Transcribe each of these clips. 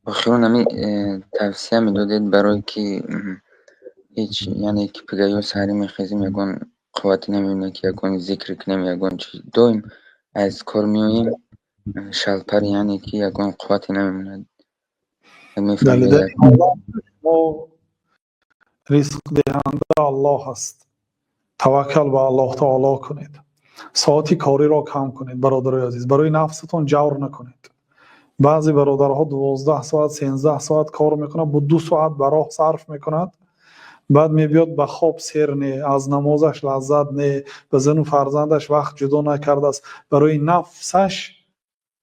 Охирон ҳамин тавсия медодед, барое ки ҳеҷ, яъне ки пагаҳ саҳарӣ мехезем, ягон қуввате намемонад, ки ягон зикр кунем, ягон чиз. Доим аз кор меоем шалпар, яъне ки ягон қуввате намемонад. Бале, дар ин ҳолат шумо, ризқдиҳанда Аллоҳ аст, таваккал ба Аллоҳ таоло кунед, соати кориро кам кунед. Бародарои азиз, барои нафсатон ҷавр накунед. Баъзе бародарҳо 12 соат, 13 соат кор мекунад, бо 2 соат ба роҳ сарф мекунад, баъд мебиёд, ба хоб сер не, аз намозаш лаззат не, ба зану фарзандаш вақт ҷудо накардааст, барои нафсаш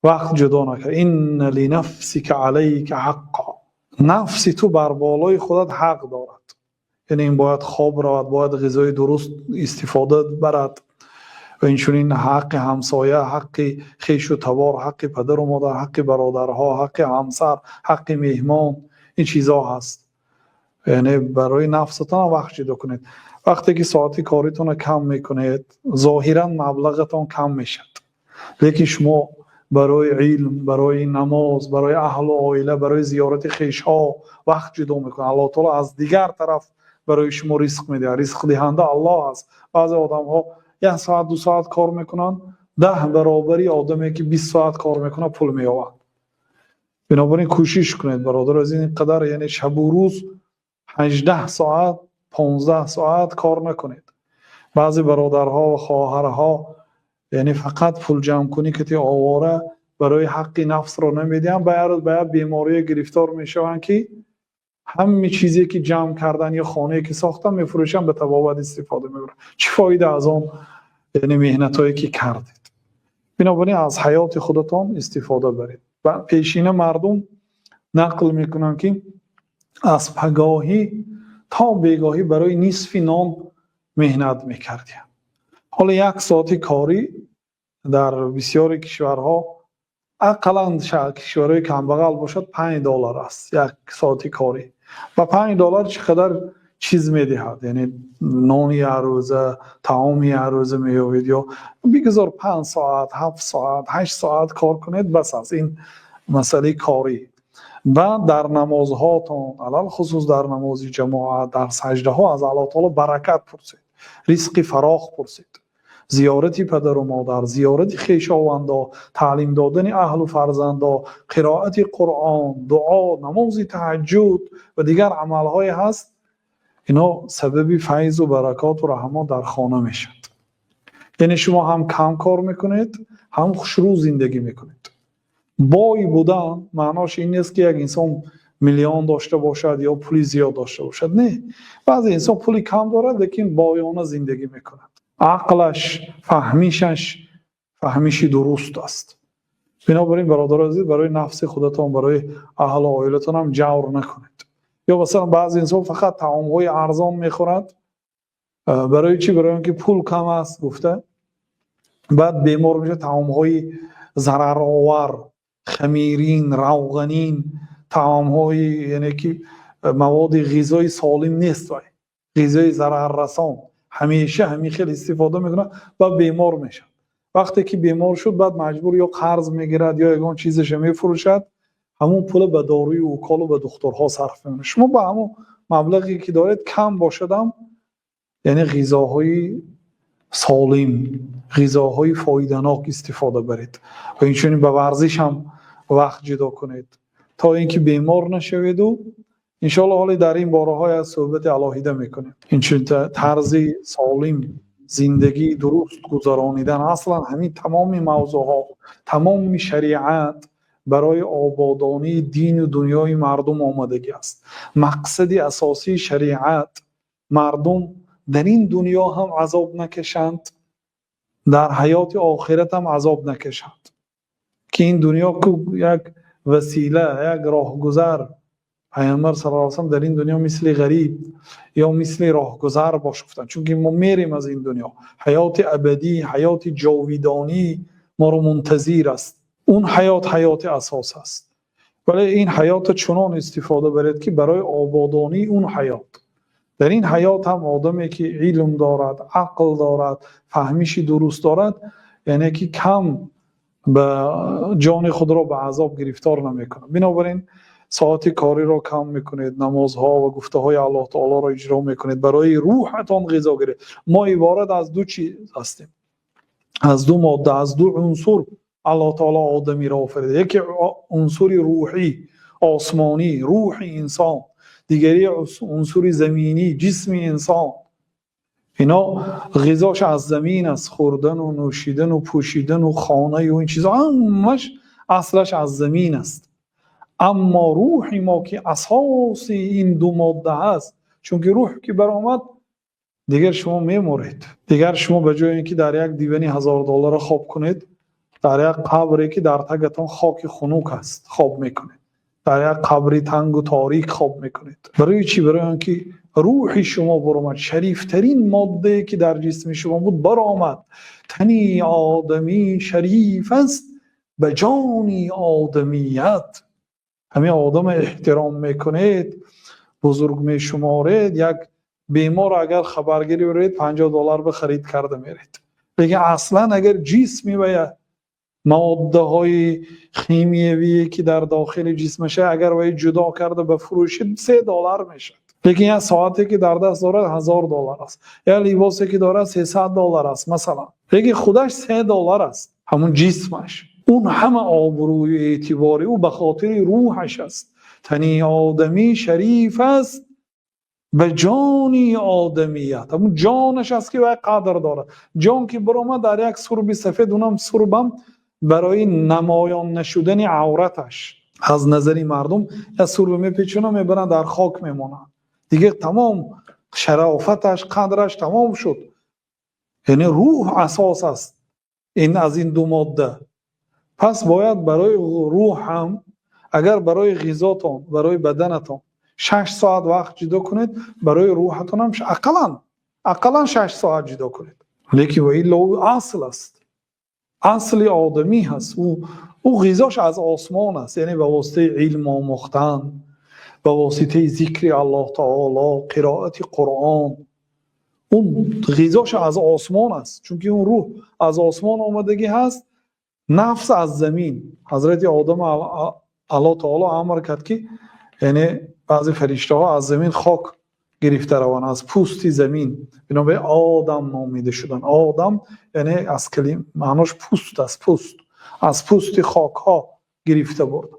вақт ҷудо накард. إن لنفسك عليك حقا. Нафси ту бар болои худат ҳақ дорад, яъне ин бояд хоб равад, бояд ғизои дуруст истифода барад ва инчунин ҳаққи ҳамсоя, ҳаққи хешу табор, ҳаққи падару модар, ҳаққи бародарҳо, ҳаққи ҳамсар, ҳаққи меҳмон, ин чизҳо ҳаст. Яъне барои нафсатон вақт ҷудо кунед. Вақте ки соати коритонро кам мекунед, зоҳиран маблағатон кам мешавад, лекин шумо барои илм, барои намоз, барои аҳлу оила, барои зиёрати хешҳо вақт ҷудо мекунед. Аллоҳ таоло аз дигар тараф барои шумо ризқ медиҳад. Ризқдиҳанда Аллоҳ аст. Баъзе одамҳо як соат, 2 соат кор мекунанд, 10 баробари одаме ки 20 соат кор мекунад, пул меёбад. Бинобар ин кӯшиш кунед, бародар, аз ин қадар, яъне шабу рӯз 18 соат, 15 соат кор накунед. Баъзе бародарҳо ва хоҳарҳо, яъне фақат пулҷамъкунӣ кати овора, барои ҳаққи нафсро намедиҳанд, ба як рӯз ба як беморие гирифтор мешаванд, ки ҳаме чизе ки ҷамъ кардан ё хонае ки сохтан, мефурӯшанд, ба табобат истифода мебаранд. Чӣ фоида аз он, яъне меҳнатҳое ки кардед? Бинобар ин аз ҳаёти худатон истифода баред. Пешина мардум нақл мекунанд, ки аз пагоҳӣ то бегоҳӣ барои нисфи нон меҳнат мекардем. Ҳоло як соати корӣ дар бисёри кишварҳо, ақаллан кишварҳои камбағал бошад, 5 доллар аст як соати корӣ. Ба 5 доллар чӣ қадар чиз медиҳад? Яъне нони якрӯза, таоми якрӯза меёбед. Ё бигузор 5 соат, 7 соат, 8 соат кор кунед, бас аст. Ин масъалаи корӣ. Баъд дар намозҳотон, алалхусус дар намози ҷамоат, дар саҷдаҳо аз Аллоҳ таоло баракат пурсед, ризқи фарох пурсед. Зиёрати падару модар, зиёрати хешовандо, таълим додани аҳлу фарзандо, қироати Қуръон, дуо, намози таҳаҷҷуд ва дигар амалҳое ҳаст. Ино сабаби файзу баракоту раҳмот дар хона мешавад. Яъне шумо ҳам кам кор мекунед, ҳам хушрӯ зиндагӣ мекунед. Бой будан маънош ин нест, ки як инсон миллион дошта бошад ё пули зиёд дошта бошад. Не, баъзе инсон пули кам дорад, лекин боёна зиндагӣ мекунад, ақлаш, фаҳмишаш фаҳмиши дуруст аст. Бинобар ин, бародари азиз, барои нафси худатон, барои аҳлу оилатон ҳам ҷавр накунед. Ё масалан, баъзе инсон фақат таомҳои арзон мехӯрад. Барои чӣ? Барои он ки пул кам аст гуфта, баъд бемор мешавад. Таомҳои зараровар, хамирин, равғанин таомҳои, яъне ки маводи ғизои солим нест, вай ғизои зараррасон ҳамеша ҳамин хел истифода мекунад ва бемор мешавад. Вақте ки бемор шуд, баъд маҷбур ё қарз мегирад, ё ягон чизаша мефурӯшад, ҳамон пула ба доруи уколу ба духтурҳо сарф мекунад. Шумо ба ҳамон маблағе ки доред, кам бошадам, яъне ғизоҳои солим, ғизоҳои фоиданок истифода баред ва инчунин ба варзиш ҳам вақт ҷудо кунед, то ин ки бемор нашаведу. Иншоалло, ҳоле дар ин бораҳо як суҳбати алоҳида мекунем. Инчунин тарзи солим зиндагии дуруст гузаронидан. Аслан ҳамин тамоми мавзӯъҳо, тамоми шариат барои ободонии дину дунёи мардум омадагӣ аст. Мақсади асосии шариат мардум дар ин дунё ҳам азоб накашанд, дар ҳаёти охират ҳам азоб накашанд, ки ин дунё як васила, як роҳгузар. Пайғамбар صلى الله عليه وسلم дар ин дунё мисли ғариб ё мисли роҳгузар бош гуфтанд, чунки мо мерем аз ин дунё, ҳаёти абадӣ, ҳаёти ҷовидонӣ моро мунтазир аст. Он ҳаёт ҳаёти асос аст, вале ин ҳаётро чунон истифода баред, ки барои ободонии он ҳаёт. Дар ин ҳаёт ҳам одаме ки илм дорад, ақл дорад, фаҳмиши дуруст дорад, яъне ки кам ба ҷони худро ба азоб гирифтор намекунад. Бинобар ин Соати кориро кам мекунед, намозҳо ва гуфтаҳои Аллоҳ таолоро иҷро мекунед, барои рӯҳатон ғизо гиред. Мо иборат аз ду чиз ҳастем, аз ду модда, аз ду унсур Аллоҳ таоло одамиро офарида. Яке унсури рӯҳӣ, осмонӣ, рӯҳи инсон, дигаре унсури заминӣ, ҷисми инсон. Ино ғизош аз замин аст, хӯрдану нӯшидану пӯшидану хонаю ин чизҳо ҳамаш аслаш аз замин аст. Аммо рӯҳи мо, ки асоси ин ду модда ҳаст, чунки рӯҳ ки баромад, дигар шумо меморед. Дигар шумо ба ҷои ин ки дар як дивани 1000 доллара хоб кунед, дар як қабре ки дар тагатон хоки хунук аст хоб мекунед, дар як қабри тангу торик хоб мекунед. Барои чӣ? Барои он ки рӯҳи шумо баромад, шарифтарин моддае ки дар ҷисми шумо буд баромад. Тани одамӣ шариф аст ба ҷони одамият. Ҳамин одама эҳтиром мекунед, бузург мешуморед. Як бемор агар хабаргирӣ баред, 50 доллар ба харид карда меред. Лекин аслан агар ҷисми ва моддаҳои химиявие ки дар дохили ҷисмаша, агар вай ҷудо карда ба фурӯшид, 3 доллар мешавад. Лекин як соате ки дар даст дорад, 1000 доллар аст, як либосе ки дорад, 300 доллар аст, масалан, лекин худаш 3 доллар аст, ҳамун ҷисмаш. Он ҳама обрӯю эътибори ӯ ба хотири рӯҳаш аст. Тани одамӣ шариф аст ба ҷони одамият. Ҳамун ҷонаш аст ки вай қадр дорад. Ҷон ки баромад, дар як сурби сафед, унам сурбам барои намоён нашудани авраташ аз назари мардум, як сурба мепечонанд, мебаранд, дар хок мемонанд. Дигар тамом, шарофаташ, қадраш тамом шуд. Яъне рӯҳ асос аст ин аз ин ду модда. Пас бояд барои рӯҳ ҳам, агар барои ғизотон, барои баданатон 6 соат вақт ҷудо кунед, барои рӯҳатон ҳам ақаллан 6 соат ҷудо кунед. Лекин ва илло ӯ асл аст, асли одамӣ ҳаст. Ӯ ғизош аз осмон аст, яъне ба воситаи илм омӯхтан, ба воситаи зикри Аллоҳ таоло, қироати Қуръон. Он ғизош аз осмон аст, чунки он рӯҳ аз осмон омадагӣ ҳаст, нафс аз замин. Ҳазрати Одам Аллоҳ таоло амр кард, ки яъне баъзе фариштаҳо аз замин хок гирифта раванд, аз пӯсти замин. Бинобар Одам номида шуданд. Одам яъне аз калим маънош пӯст аст, пӯст, аз пӯсти хокҳо гирифта бурд.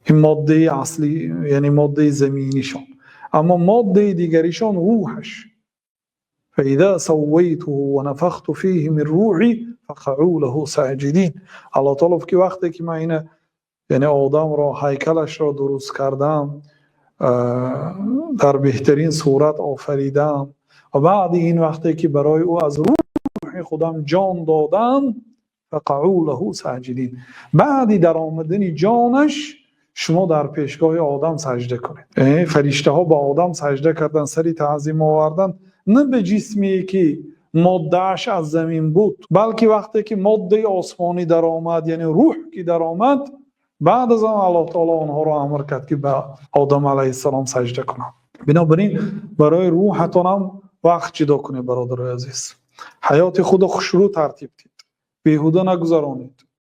Ин моддаи аслӣ, яъне моддаи заминишон. Аммо моддаи дигаришон рӯҳаш. فإذا سويته ونفخت فيه من روحي فقعوا له ساجدين. Аллоҳ таоло ки вақте ки ман ина, яъне одамро, ҳайкалашро дуруст кардам, дар беҳтарин сурат офаридам ва баъди ин вақте ки барои ӯ аз рӯҳи худам ҷон додам, فقعوا له ساجدين, баъди даромадани ҷонаш шумо дар пешгоҳи одам саҷда кунед. Фариштаҳо ба одам саҷда кардан, сари таъзим овардан на ба ҷисме ки моддааш аз замин буд, балки вақте ки моддаи осмонӣ даромад, яъне рӯҳ ки даромад, баъд аз он Аллоҳ таоло онҳоро амр кард, ки ба Одам алайҳиссалом саҷда кунанд. Бинобар ин барои рӯҳатонам вақт ҷудо кунед, бародарои азиз. Ҳаёти худро хушрӯ тартиб диҳед, беҳуда нагузаронед.